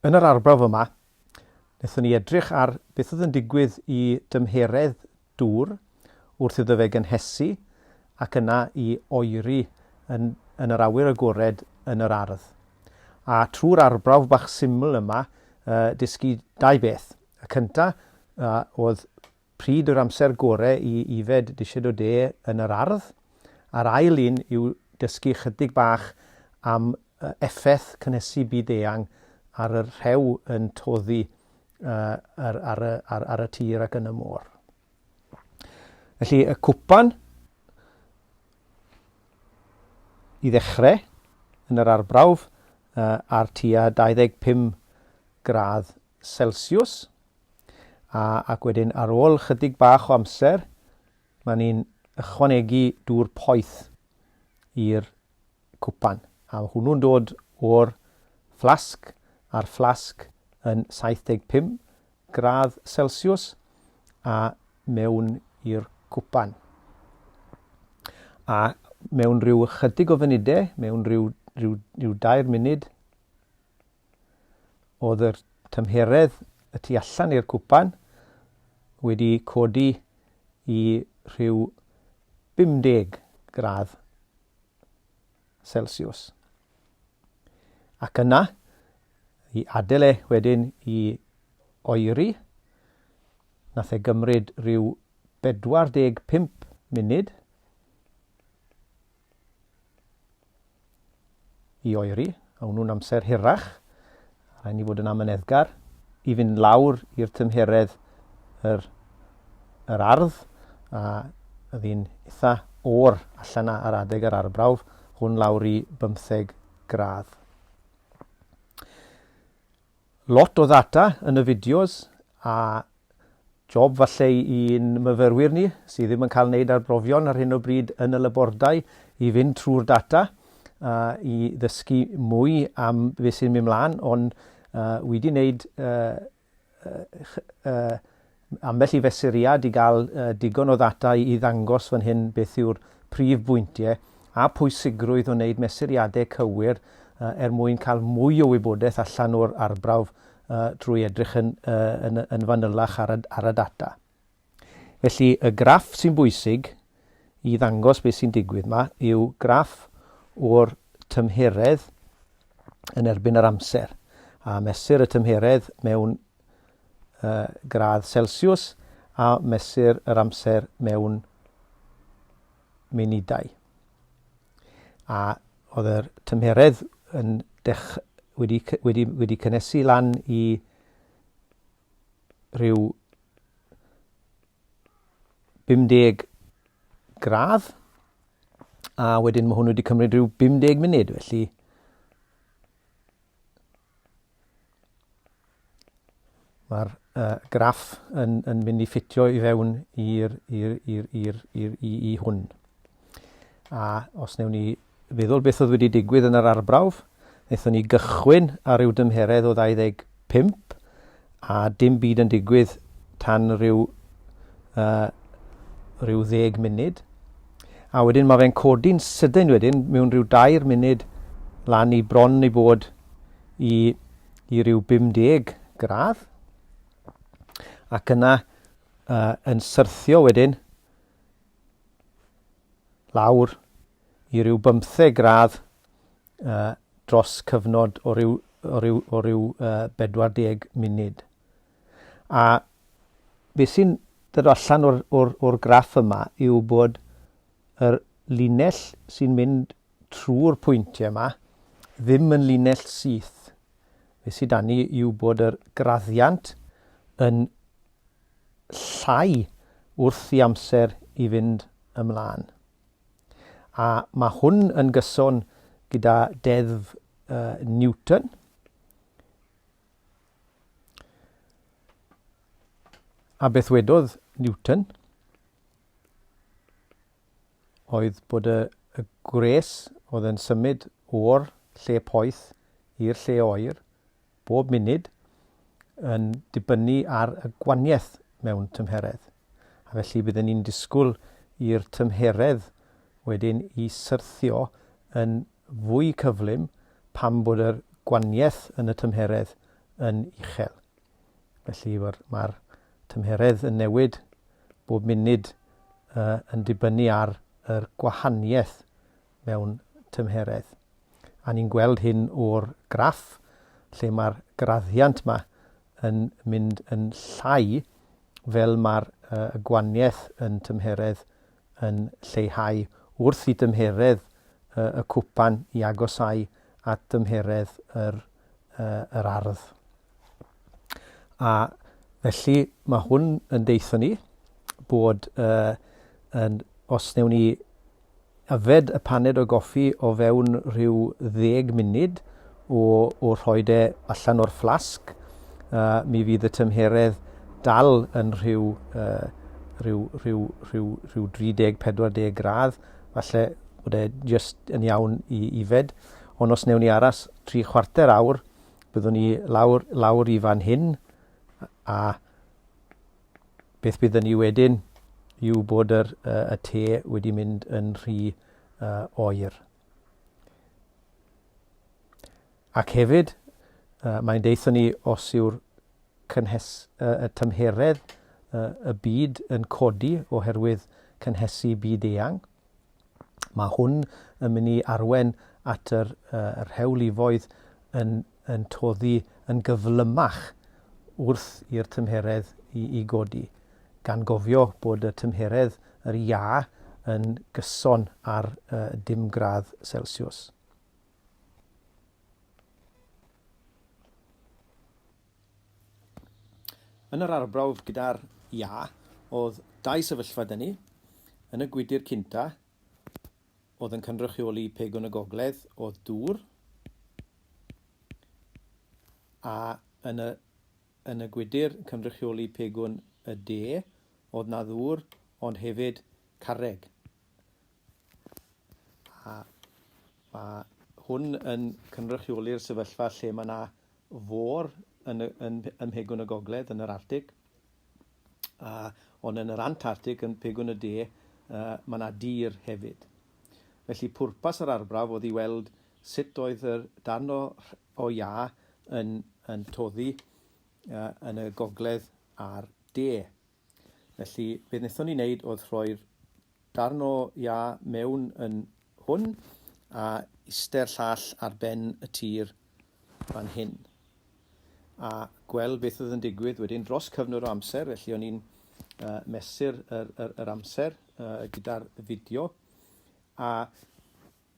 Yn yr arbrawf yma, wnaethon ni edrych ar beth oedd yn digwydd i dymheredd dŵr wrth iddo fe gynhesu ac yna i oeri yn, yn yr awyr agored yn yr ardd. A trwy'r arbrawf bach syml yma, uh, dysgu dau beth. Y cyntaf uh, oedd Pryd yw'r amser gore i yfed disied o de yn yr ardd? A'r ail un yw dysgu chydig bach am effaith cynhesu byd-eang ar y rhew yn toddi ar, ar, y, ar, ar y tir ac yn y môr. Felly, y cwpan i ddechrau yn yr arbrawf ar tua 25 gradd Celsius. A, ac wedyn ar ôl chydig bach o amser, mae ni'n ychwanegu dŵr poeth i'r cwpan. A mae hwnnw'n dod o'r fflasg, a'r fflasg yn 75 gradd Celsius a mewn i'r cwpan. A mewn rhyw ychydig o funudau, mewn rhyw, rhyw, rhyw dair munud, Oedd yr tymheredd y tu allan i'r cwpan wedi codi i rhyw 50 gradd Celsius. Ac yna, i adael e wedyn i oeri, nath e gymryd rhyw 45 munud i oeri, a hwnnw'n amser hirach, rhaid ni fod yn amyneddgar, i fynd lawr i'r tymheredd yr, yr ardd, a oedd hi'n eitha oer allan ar adeg yr arbrawf, hwn lawr i 15 gradd. Lot o ddata yn y fideos a job falle i'n myfyrwyr ni sydd ddim yn cael wneud arbrofion ar hyn o bryd yn y labordai i fynd trwy'r data uh, i ddysgu mwy am beth sy'n mynd mlaen, ond uh, wi wedi wneud uh, uh, ambell i fesuriad i gael uh, digon o ddata i ddangos fan hyn beth yw'r prif bwyntiau a pwysigrwydd o wneud mesuriadau cywir uh, er mwyn cael mwy o wybodaeth allan o'r arbrawf uh, drwy edrych yn, uh, yn, yn fanylach ar y, ar y data. Felly y graff sy'n bwysig i ddangos beth sy'n digwydd yma yw graff o'r tymheredd yn erbyn yr amser a mesur y tymheredd mewn uh, gradd Celsius a mesur yr amser mewn munudau. A oedd yr tymheredd yn dech, wedi, wedi, wedi cynnesu lan i rhyw 50 gradd a wedyn mae hwn wedi cymryd rhyw 50 munud felly mae'r uh, graff yn, yn mynd i ffitio i fewn i'r, i'r, i'r, i'r, i'r, i, i hwn. A os wnewn ni feddwl beth oedd wedi digwydd yn yr arbrawf, wnaethon ni gychwyn ar ryw dymheredd o 25 a dim byd yn digwydd tan rhyw, uh, rhyw ddeg munud. A wedyn mae fe'n codi'n sydyn wedyn mewn rhyw dair munud lan i bron i bod i, i ryw 50 gradd. Ac yna uh, yn syrthio wedyn lawr i ryw bymtheg gradd uh, dros cyfnod o ryw, o ryw, o ryw uh, 40 munud. A beth sy'n dod allan o'r, or, or graff yma yw bod yr linell sy'n mynd trwy'r pwyntiau yma ddim yn linell syth. Beth sydd dan ni yw bod yr graddiant yn llai wrth i amser i fynd ymlaen. A mae hwn yn gyson gyda deddf uh, Newton. A beth wedodd Newton oedd bod y, y gwres oedd yn symud o'r lle poeth i'r lle oer bob munud yn dibynnu ar y gwaniaeth mewn tymheredd. A felly bydden ni'n disgwyl i'r tymheredd wedyn i syrthio yn fwy cyflym pam bod yr gwaniaeth yn y tymheredd yn uchel. Felly mae'r mae tymheredd yn newid bob munud uh, yn dibynnu ar yr gwahaniaeth mewn tymheredd. A ni'n gweld hyn o'r graff lle mae'r graddiant yma yn mynd yn llai fel mae'r uh, gwaniaeth yn tymheredd yn lleihau wrth i dymheredd uh, y cwpan i agosau at dymheredd yr, uh, yr ardd. A felly mae hwn yn deitho ni bod uh, yn, os wnewn ni yfed y paned o goffi o fewn rhyw ddeg munud o, o rhoi de allan o'r fflasg, uh, mi fydd y tymheredd dal yn rhyw, uh, rhyw, rhyw, rhyw, rhyw 30-40 gradd, falle bod e just yn iawn i ifed. Ond os wnewn ni aros tri chwarter awr, byddwn ni lawr, lawr i fan hyn, a Beth bydd ni wedyn yw bod yr, y te wedi mynd yn rhy uh, oer. Ac hefyd, uh, mae'n deitha ni os yw'r cynhes, uh, y tymheredd uh, y byd yn codi oherwydd cynhesu byd eang. Mae hwn yn mynd i arwen at yr, uh, yr rhewlifoedd yn, yn toddi yn gyflymach wrth i'r tymheredd i, i godi, gan gofio bod y tymheredd yr iâ yn gyson ar uh, dim gradd Celsius. Yn yr arbrawf gyda'r iâ, oedd dau sefyllfa 'da ni. Yn y gwydr cynta, oedd yn cynrychioli Pegwn y Gogledd, oedd dŵr. A yn y, yn y gwydr yn cynrychioli Pegwn y De, oedd 'na ddŵr, ond hefyd carreg. A mae hwn yn cynrychioli'r sefyllfa lle mae 'na fôr yn, y, yn, ym Mhegwn y Gogledd, yn yr Arctig, a, ond yn yr Antarctig, yn Pegwn y De, uh, mae yna dir hefyd. Felly pwrpas yr arbrawf oedd i weld sut oedd yr darn o, o iâ yn, yn toddi uh, yn y gogledd a'r de. Felly, beth wnaethon ni wneud oedd rhoi'r darn o iâ mewn yn hwn a iste'r llall ar ben y tir fan hyn. A gweld beth oedd yn digwydd wedyn dros cyfnod o amser, felly o'n i'n uh, mesur yr, yr, yr amser uh, gyda'r fideo. A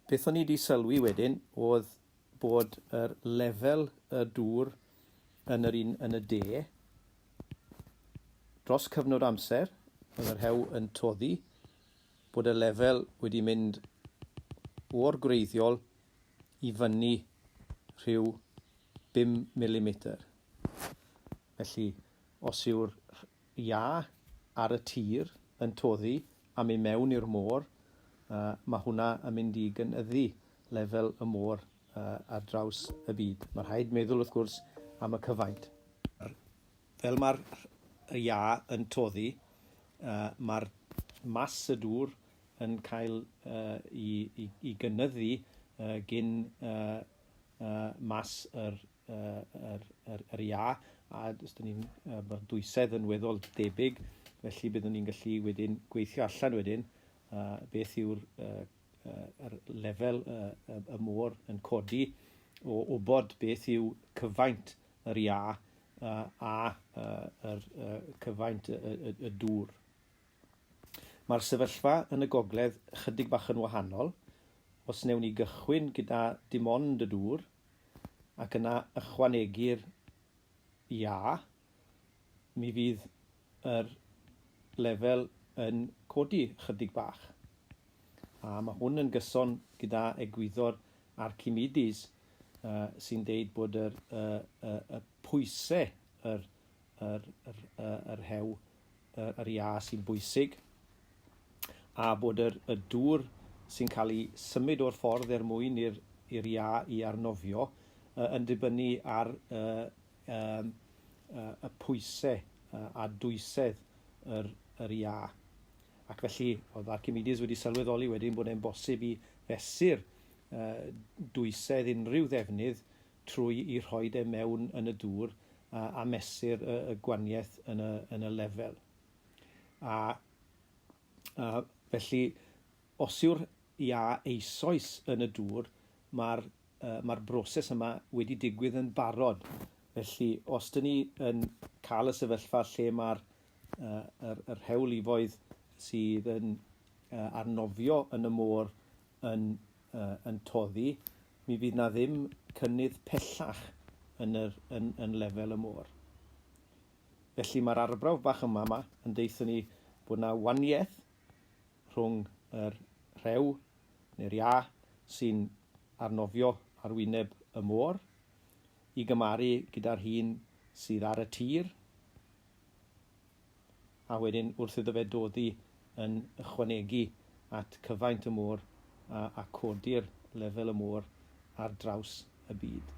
beth o'n i wedi sylwi wedyn oedd bod yr lefel y dŵr yn yr un yn y de Dros cyfnod amser, oedd y rhew yn toddi, bod y lefel wedi mynd o'r gwreiddiol i fyny rhyw bum milimetr. Felly, os yw'r iâ ar y tir yn toddi a mynd mewn i'r môr, mae hwnna yn mynd i gynyddu lefel y môr ar draws y byd. Mae rhaid meddwl, wrth gwrs, am y cyfaint. Fel mae'r iâ yn toddi, mae'r mas y dŵr yn cael i, i, i gynyddu gyn mas yr, yr, yr, yr iâ, a os dyn ni'n, mae'r dwysedd yn weddol debyg, felly byddwn ni'n gallu wedyn gweithio allan wedyn beth yw'r yr lefel y, y, y môr yn codi o wybod beth yw cyfaint yr iâ a yr cyfaint y, y, y dŵr. Mae'r sefyllfa yn y gogledd chydig bach yn wahanol. Os wnewn ni gychwyn gyda dim ond y dŵr ac yna ychwanegu'r iâ, mi fydd yr lefel yn codi chydig bach. A mae hwn yn gyson gyda egwyddor Archimedes uh, sy'n deud bod yr, y, y, y pwysau yr, yr, yr, yr hew, yr, yr iâ sy'n bwysig, a bod yr, y dŵr sy'n cael ei symud o'r ffordd er mwyn i'r, i'r iâ i arnofio uh, yn dibynnu ar uh, uh, y pwysau uh, a dwysedd yr, yr iâ. Ac felly, oedd Archimedes wedi sylweddoli wedyn bod e'n bosib i fesur uh, dwysedd unrhyw ddefnydd trwy i rhoid e mewn yn y dŵr a, a mesur y, y gwaniaeth yn y, yn y lefel. A, a felly, os yw'r iâ eisoes yn y dŵr, mae'r uh, mae'r broses yma wedi digwydd yn barod. Felly, os dyn ni yn cael y sefyllfa lle mae'r uh, yr, yr rhewlifoedd sydd yn uh, arnofio yn y môr yn, uh, yn toddi, mi fydd na ddim cynnydd pellach yn, yr, yn, yn lefel y môr. Felly mae'r arbrawf bach yma, yma yn deutha ni bod na waniaeth rhwng yr rhew neu'r iâ sy'n arnofio ar wyneb y môr i gymaru gyda'r hun sydd ar y tir, a wedyn wrth iddo fe doddi yn ychwanegu at cyfaint y môr a, a codi'r lefel y môr ar draws y byd.